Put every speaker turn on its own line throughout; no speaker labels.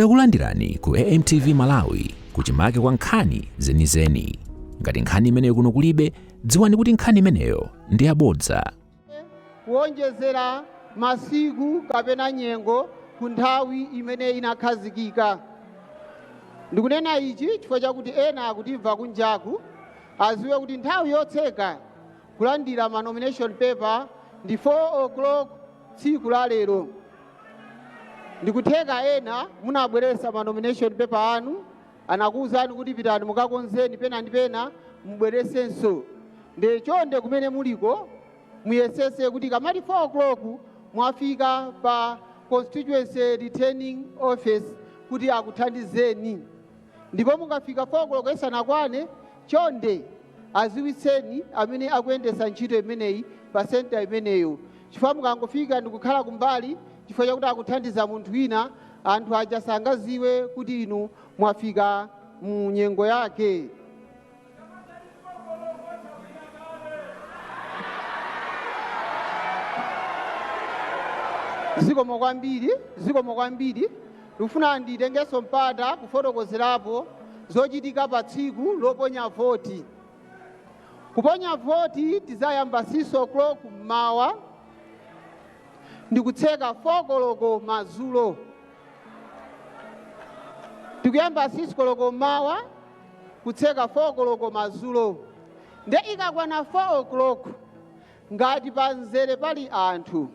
Takulandirani ku AMTV Malawi, kuchimake kwa nkhani zenizeni. Ngati nkhani imeneyo kuno kulibe, dziwani kuti nkhani imeneyo ndi yabodza.
Kuonjezera masiku kapena nyengo ku nthawi imene inakhazikika. Ndikunena ichi chifukwa chakuti ena akutimva kunjaku aziwe kuti nthawi yotseka kulandira ma nomination paper ndi 4 o'clock tsiku la lero. Ndikutheka ena munabweretsa ma nomination paper anu, anakuwuzani kuti pitani mukakonzeni pena ndi pena, mubweresenso. Nde chonde, kumene muliko muyesese kuti kamati 4 o'clock mwafika pa constituency returning office kuti akuthandizeni. Ndipo mukafika 4 o'clock isanakwane, chonde aziwitseni amene akuyendetsa ntchito imeneyi pa center imeneyo, chifukwa mukangofika ndikukhala kumbali chifukwa chakuti akuthandiza munthu wina, anthu aja sangaziwe kuti inu mwafika mu nyengo yake. Zikomo kwambiri, zikomo kwambiri. Ndikufuna nditengenso mpata kufotokozerapo zochitika pa tsiku loponya voti. Kuponya voti tizayamba 6 o'clock mmawa ndikutseka 4 koloko madzulo. Tikuyamba 6 koloko mmawa, kutseka 4 koloko madzulo. Nde ikakwana 4 o'clock, ngati pa mzere pali anthu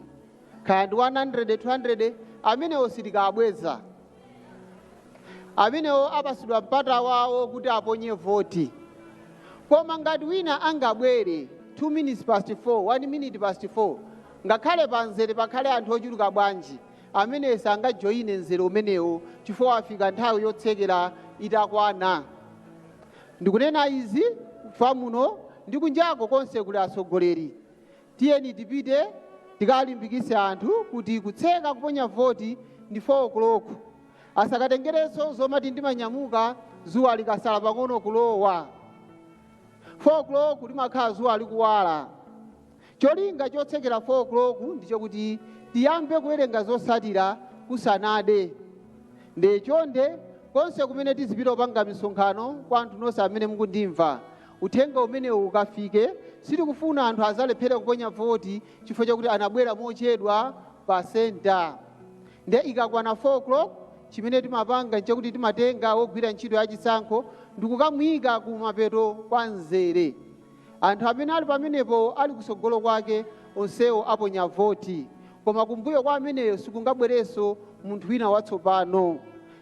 kaya ndi 100, 200, amenewo sitikabweza. Amenewo apasidwa mpata wawo kuti aponye voti. Koma ngati wina angabwere 2 minutes past 4, 1 minute past 4, ngakhale pa mzere pakhale anthu ochuluka bwanji, amene sangajoyine mzere umenewo chifukwa wafika nthawi yotsekera itakwana. Ndikunena izi fa muno ndi kunjako konse kuli atsogoleri. Tiyeni tipite tikalimbikitse anthu kuti kutseka kuponya voti ndi 4 o'clock. Asakatengerenso zomati ndimanyamuka zuwa likasala pang'ono kulowa. 4 o'clock limakhala zuwa likuwala. Cholinga chotsekera 4 o'clock ndicho kuti tiyambe kuwerenga zotsatira kusanade. Nde chonde, konse kumene tizipita kupanga misonkhano, kwa anthu nonse amene mukundimva, uthenga umenewu ukafike. Sitikufuna anthu azalephere kuponya voti chifukwa chakuti anabwera mochedwa pa center. Nde ikakwana 4 o'clock, chimene timapanga nchakuti timatenga wogwira ntchito yachisankho ndikukamuyika kumapeto kwa mzere. Anthu amene ali pamenepo, ali kusogolo kwake, onsewo aponya voti, koma kumbuyo kwa ameneyo sikungabwerenso munthu wina watsopano.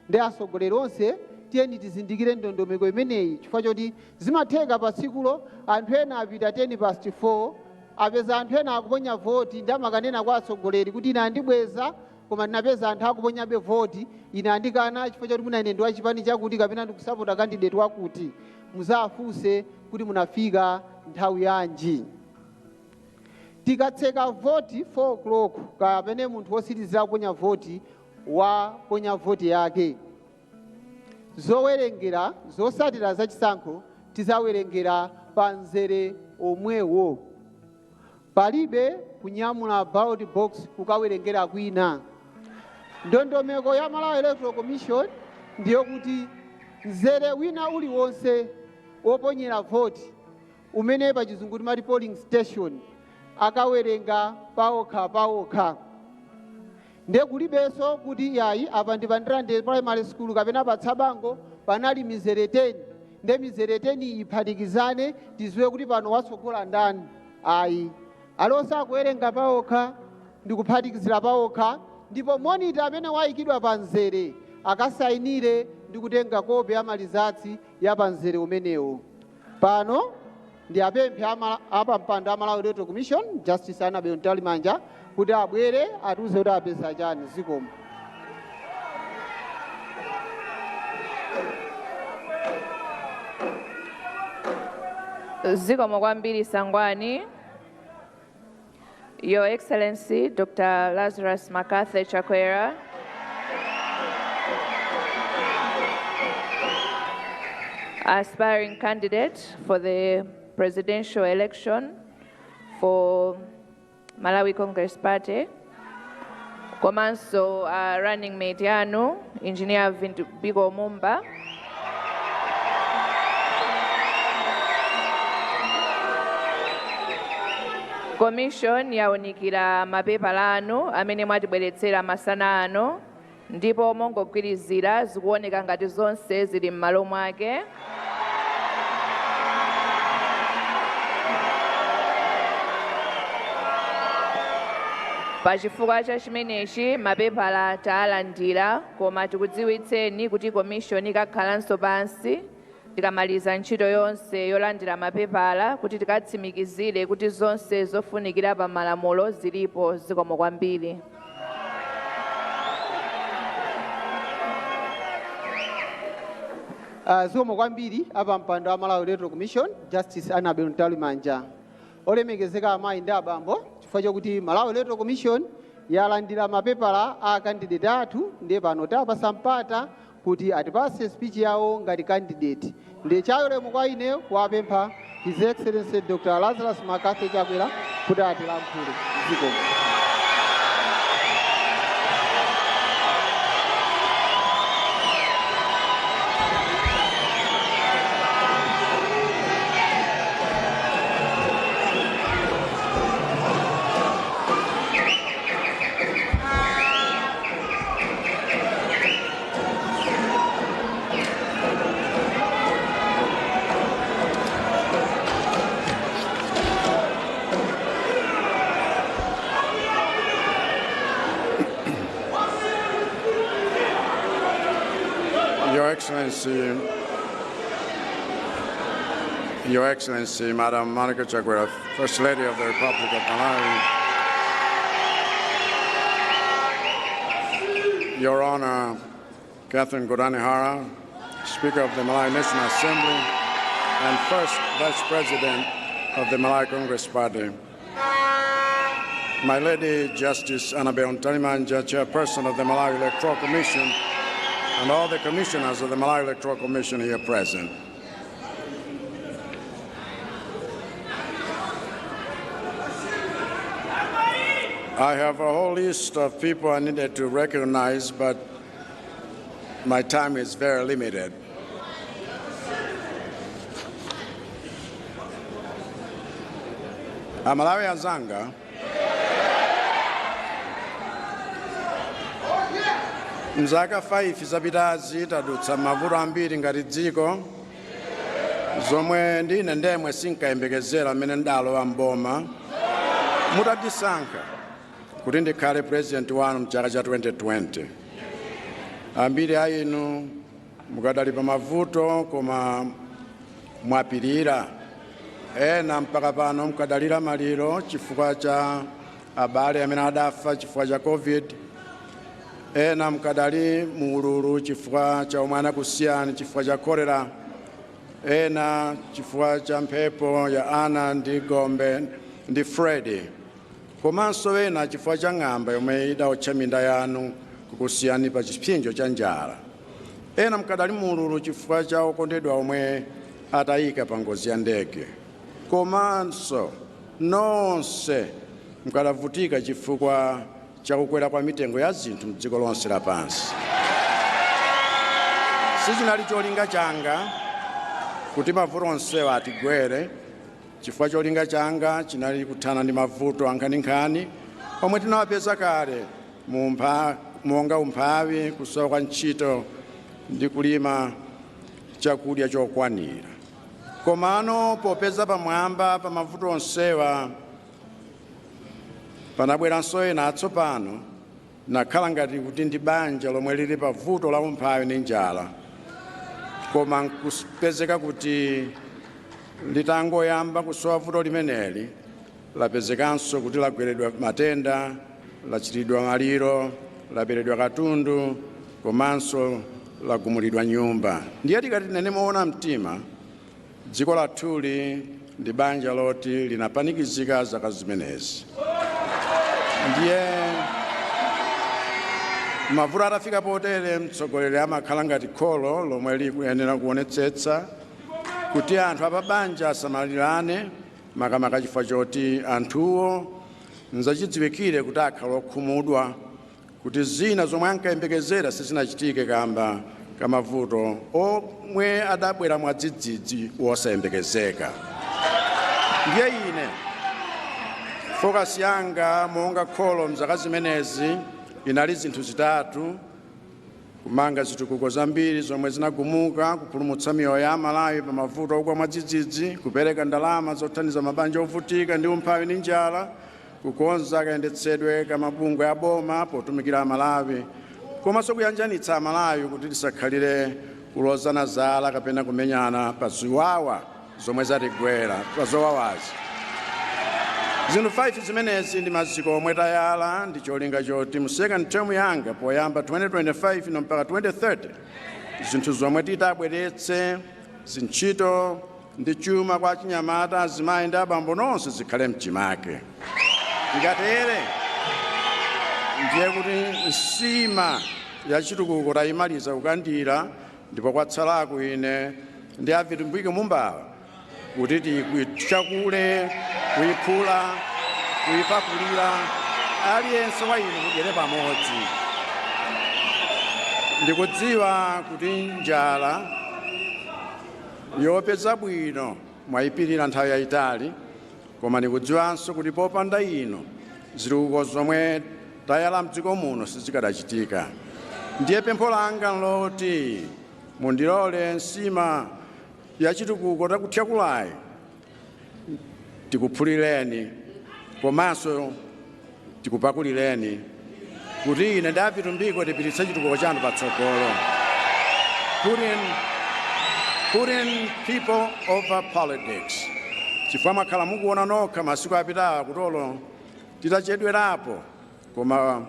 Ndi atsogoleri onse, tiyeni tizindikire ndondomeko imeneyi, chifukwa choti zimatheka pa tsikulo anthu ena apita 10 past 4, apeza anthu ena akuponya voti, ndi amakanena kwa atsogoleri kuti ine andibweza koma ndinapeza anthu akuponyabe voti, ine andikana chifukwa choti mwina ine ndi wachipani chakuti kapena ndikusapota candidate wakuti. Muzafunse kuti munafika nthawi yanji. Tikatseka voti 4 o'clock, kapene munthu wosirizira kuponya voti waponya voti yake, zowerengera zotsatira zachisankho tizawerengera pa mzere omwewo. Palibe kunyamula ballot box kukawerengera kwina. Ndondomeko ya Malawi Electoral Commission ndiyo kuti mzere wina uliwonse woponyera voti, umene pachizungu timati polling station, akawerenga paokha paokha. Nde kulibenso kuti yayi, apa ndi pa Ndirande Primary School kapena pa Tsabango panali mizere 10, nde mizere 10 iphatikizane tiziwe kuti pano watsogola ndani. Ayi, alonse akuwerenga paokha ndi kuphatikizira paokha, ndipo monitor amene wayikidwa pa mzere akasayinire ndi kutenga kopi ya ma results ya pa mzere umenewo. Pano ndi apemphe apampando a Malawi Electoral Commission, Justice Annabel Mtalimanja, kuti abwere atiuze kuti apeza chani. Zikomo.
Zikomo kwambiri, Sangwani. Your Excellency Dr. Lazarus McCarthy Chakwera, aspiring candidate for the presidential election for Malawi Congress Party, Komanso running mate yanu, Engineer Vitumbiko Mumba. Commission yawunikira mapepala anu amene mwatibweretsera masana ano, ndipo mongogwirizira zikuoneka ngati zonse zili m'malo mwake. Pachifukwa cha chimenechi, mapepala taalandira, koma tikudziwitseni kuti commission ikakhalanso pansi tikamaliza ntchito yonse yolandira mapepala kuti tikatsimikizire kuti zonse zofunikira pa malamulo zilipo. Zikomo kwambiri.
Zikomo kwambiri apampando a Malawi Electoral Commission, Justice Annabel Mtalimanja. Olemekezeka amayi ndi abambo, chifukwa chokuti Malawi Electoral Commission yalandira mapepala a candidate athu, ndiye pano tapasa mpata kuti atipase speech yawo ngati candidate. Ndiye chaulemu kwa ine kuwapempha His Excellency Dr. Lazarus McCarthy Chakwera kuti atilankhule. Zikomo.
Your Excellency, Madam Monica Chakwera, First Lady of the Republic of Malawi, Your Honor, Catherine Gotani Hara, Speaker of the Malawi National Assembly and First Vice President of the Malawi Congress Party, My Lady Justice Annabel Mtalimanja, Chairperson of the Malawi Electoral Commission, and all the commissioners of the Malawi Electoral Commission here present. I have a whole list of people I needed to recognize, but my time is very limited. Amalawi anzanga, mzaka 5 zapitazi tadutsa mavuto ambiri ngati dziko, zomwe ndine ndemwe sinkayembekezera amene ndalowa mboma mutatisankha kuti ndikhale president wanu mchaka cha 2020. Ambiri a inu mukadali pa mavuto, koma mwapirira. Ena mpaka pano mukadalira maliro chifukwa cha abale amene adafa chifukwa cha COVID. Ena mukadali muululu chifukwa cha omwe anakusiyani chifukwa cha kolera. Ena chifukwa cha mphepo ya Ana ndi Gombe ndi Freddy, komanso ena chifukwa cha ng'amba yomwe idawotcha minda yanu kukusiyani pa chipsinjo cha njala. Ena mukadali muululu chifukwa cha okondedwa omwe atayika pa ngozi ya ndege. Komanso nonse mukadavutika chifukwa cha kukwera kwa mitengo ya zinthu mdziko lonse lapansi. Sichinali cholinga changa kuti mavuto onsewa atigwere, chifukwa cholinga changa chinali kuthana ndi mavuto ankhaninkhani omwe tinawapeza kale monga umphawi, kusowa kwa ntchito ndi kulima chakudya chokwanira. Komano popeza pamwamba pa mavuto onsewa panabweranso ena atsopano, nakhala ngati kuti ndi banja lomwe lili pa vuto la umphawi ndi njala, koma nkupezeka kuti litangoyamba kusowa vuto limeneli, lapezekanso kuti lagweredwa matenda, lachitidwa maliro, laberedwa katundu, komanso lagumulidwa nyumba. Ndiye tikati tinene moona mtima, dziko lathuli ndi banja loti linapanikizika zaka zimenezi. Ndiye mavuto atafika potere, mtsogoleri amakhala ngati kholo lomwe likuyenera kuonetsetsa kuti anthu apabanja asamalirane, makamaka chifukwa choti anthuwo nzachidziwikire kuti akhala okhumudwa. Kuti zina zomwe ankayembekezera sizinachitike kamba kamavuto omwe adabwera mwadzidzidzi wosayembekezeka. Ndiye ine focus yanga monga kholo mzaka zimenezi inali zinthu zitatu: kumanga zitukuko zambiri zomwe zinagumuka, kupulumutsa miyoyo ya Amalawi pa mavuto ogwa mwadzidzidzi, kupereka ndalama zothandiza mabanja ovutika ndi umphawi ndi njala, kukonza kayendetsedwe ka mabungwe a boma potumikira Amalawi, komanso kuyanjanitsa Amalawi kuti tisakhalire kulozana zala kapena kumenyana pa ziwawa zomwe zatigwera pa zowawazi. Zinthu 5 zimenezi ndi maziko omwe tayala ndi cholinga choti mu second term yanga, poyamba 2025 no mpaka 2030, zinthu zomwe titabweretse, zintchito ndi chuma kwa chinyamata, azimayi ndi abambo nonse, zikhale mchimake. Tikatere ndiye kuti nsima ya chitukuko tayimaliza kukandira, ndipo kwatsalaku ine ndi a Vitumbiko Mumbawa kuti tikuichakule, kuyiphula, kuyipakulira, aliyense wa inu mudyere pamodzi. Ndikudziwa kuti njala yopeza bwino mwayipirira nthawi yayitali, koma ndikudziwanso kuti popanda ino zitukuko zomwe tayala mdziko muno sizikadachitika. Ndiye pempho langa loti mundilole nsima ya chitukuko takuthyakulayi tikuphulireni komanso tikupakulireni, kuti ine ndi a Vitumbiko tipititse chitukuko chanu patsogolo. Putting people over politics, chifukwa mwakhala mukuona nokha masiku apitawa kutolo titachedwerapo, koma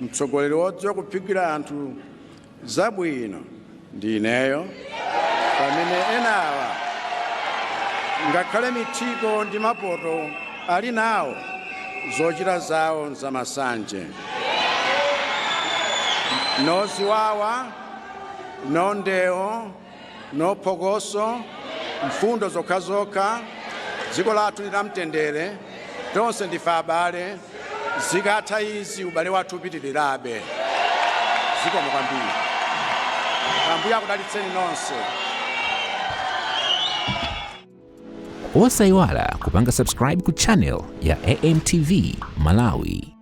mtsogoleri wodziwa kuphikira anthu zabwino ndi ineyo, pamene enawa ngakhale mithiko ndi mapoto ali nawo, zochita zawo nzamasanje. No ziwawa, no ndewo, no phokoso, mfundo zokhazokha. Dziko lathu ndi lamtendere, tonse ndife abale. Zikatha izi, ubale wathu upitirirabe. Zikomo kwambiri, Ambuye akudalitseni nonse.
Osayiwala kupanga subscribe ku channel ya AMTV Malawi.